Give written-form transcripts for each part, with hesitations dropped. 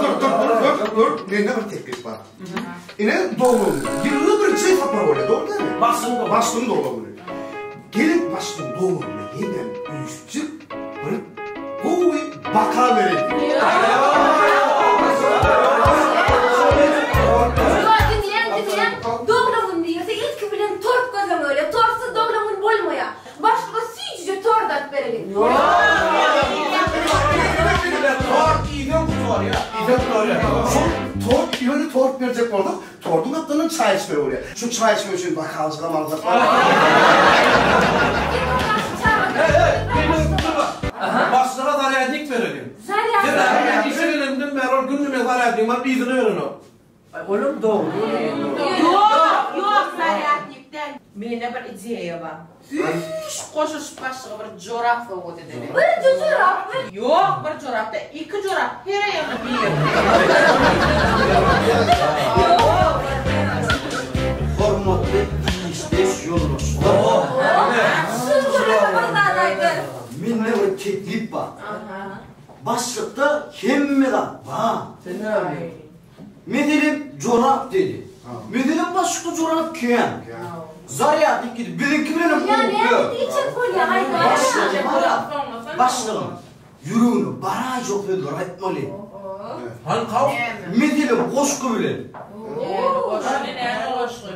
Dur, dur, dur, dur, dur, mende bir teklip bar. Ine doglan güni. Ýylda birje sapar bolýar, dogry dälmi? Başlygyň doglan. Başlygyň doglan güni. Gelip başlygyň doglan gününe hemem üýşjik bir gowy baka bereli. Ýok, diňläň, diňläň. Doglan gün diýilse ilki bilen tort gözleň bolýar. Tortsuz doglan gün bolmaýar. Başlyga süýjüje tort alyp bereliň. Tort iýseň gutarýar. Iýseň gutarýar. Şol tort ýöne tort berjek bolsak, torduň gapdalyndan çaý içmeli bolýar. Şu çaý içmek üçin bokaljygam alsak bolar. Başlyga zarýadnik bereliň. Zarýadnik. Sebäbi men işe gelenimden bäri ol günde men zarýadnigimi alyp yzyna berenok. Aý olam dogry. Ýok, ýok zarýadnik däl. Mende bir ideýa bar. Üýşüp goşulyşyp başlyga bir jorap sowgat edeli. Birje jorapmy? Ýok, bir jorap däl, iki jorap, her aýagyna bir. Hormatly işdeş ýoldaşlar. Şu gürrüňe bir zat aýdar. Mende bir teklip bar. Başlykda hemme zat bar. Sen näme? Meselem jorap dedi. Meselem başlykda jorap kän. Zarýadnik gidip biziňki bilenem Ýa näme diýjek bolýaň aýdaýa. Başlygym bara. Başlygym ýüregine baraýjak sözleri aýtmaly. Hany kaw? Meselem goşgy bilen. Näme goşgy näme goşgy?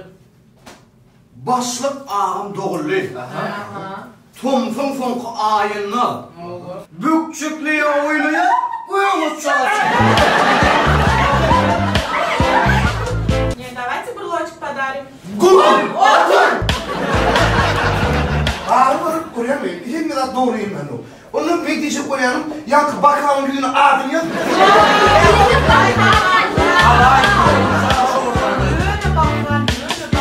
Başlyk agam doguldy. Tomsuň soňky aýynda. Bökjekleýä oýnaýa gök uçar. Ne dawajte brloçik podarim. Gul otur! Bary bir görýäňmi, hemme zat dogry gelmänok. Onda men diýjek bolýanym, ýaňky bakalyň ýüzüne adyny ýazyp.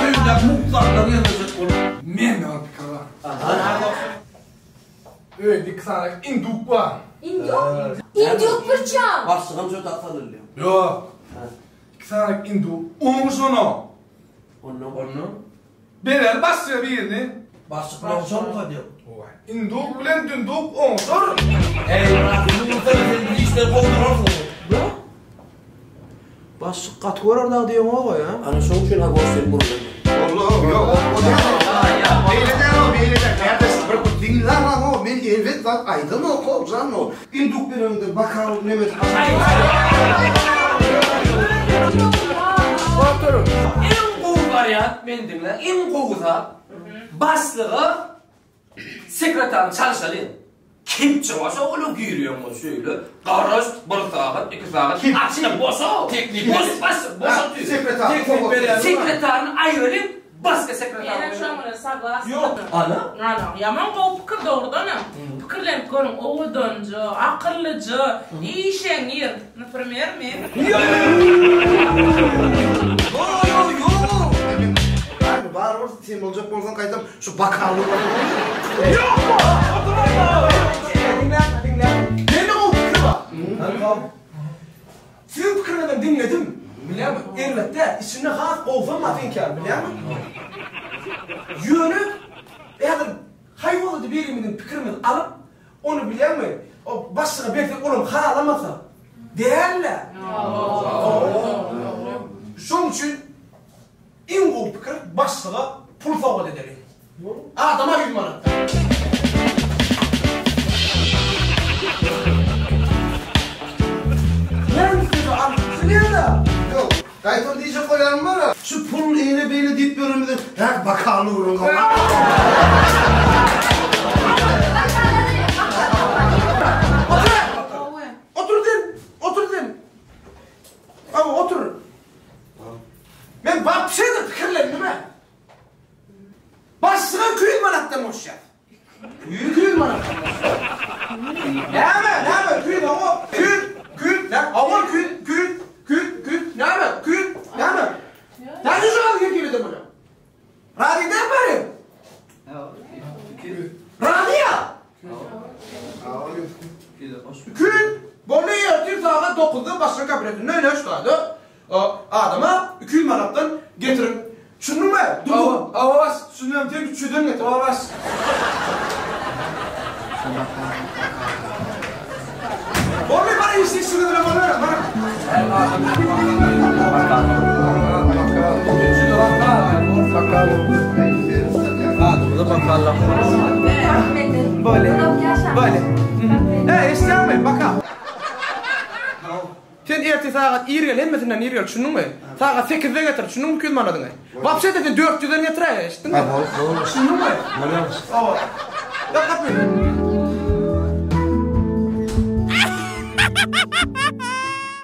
Öýündäki mugt zatlary ýazajak bolup. Mende bir pikir bar. Öýde iki sany induk bar. Induk? Induk bir çam. Başlygam şo tak salynýar. Ýok. Iki sany induk. Oňuşanok. Ondan. Ondan. Berer başga birini. Başlyk bilen oňşarmyka diýip. Induk bilen dündük oňşar. Eý, Myrat, indi sen bizi işden kowdurarsyň. Başlyk gaty görer dagy diýeňoga ýa. Ana şoň üçin ha goş diýip gürledim. Wallah ýok o däl. Beýle däl o beýle däl. Kärdeş bir diňläň o men erbet zat aýdamok o jan o. Induk bereninde bakal nemes. Oturyň. Iň gowy wariant meni diňläň iň gowy zat başlyga sekretaryny çalşalyň. Kepje bolsa ola girýäň ol şeýle garaş bir sagat iki sagat açyna boşa Teklip boş baş boş otyr. Sekretar. Teklip berýän. Sekretaryny aýyralyň başga sekretar Menem goýalyň. şoň bilen soglasna. Ýok. Ana. Ana, ýaman gowy pikir dogrudanam. Pikirlenip görüň, owadanja, akyllyja, işeňňir, naprimer men. Ýo ýo ýo. Barybir sen boljak bolsaň gaýtam Şu bakalny Ýok! Diňläň, diňläň. Mende gowy pikir bar. Siziň pikiriňizem diňledim. Bilýäňmi? Erbet däl. Içinde has gowusam bar seňki ýaly, bilýäňmi? Ýöne häzir haý bolsa-da birimiziň pikirimizi alyp, ony bilýäňmi, o başlyga bersek olam halamasa. Däl-dä. Şonuň üçin Iň gowy pikir başlyga pul sowgat edeliň. Adama ýüz manatdan. Näme sözi alyp bilýäňä? Ýok, gaýtam diýjek bolýanym bar-a, şu pul eýle-beýle diýip ýörenimize häk bakaly gürrüň Otur! Otur sen! Otur sen! Hawa, otur. Men wapşe-de pikirlendim-ä. Başlyga 200 manatdan goşýas. 200 manatdan goşýas. Näme, näme, 200 hawa, 200, 200, nä, hawa, 200, 200, 200, 200, näme, 200, näme? Näme şu ýaly teklip eden bolýaň? Razy däl bari? Razy-ýa? 200, boldy, ertir sagat dokuzda başlygyň kabinetinde ine şu taýda Adama 200 manatdan getiriň. Düşündiňmi? Hawa, hawa baş, düşündim. Sen 300-den getir. Hawa baş. Boldy, bar işi işiňiz bilen bolaweriň, baryň. Adymyza bakalım. Böyle. Böyle. Ey, eşitýäňmi? Baka. Sen erte sagat ir gel, hemmesinden ir gel, düşündiňmi? Sagat 8-de getir, düşündiňmi 200 manadyňy? Wapşe-de sen 400-den getiräý, eşitdiňmi? Ha, bol, bol. Düşündiňmi? Bolýar. Hawa. Ýok, gapyny.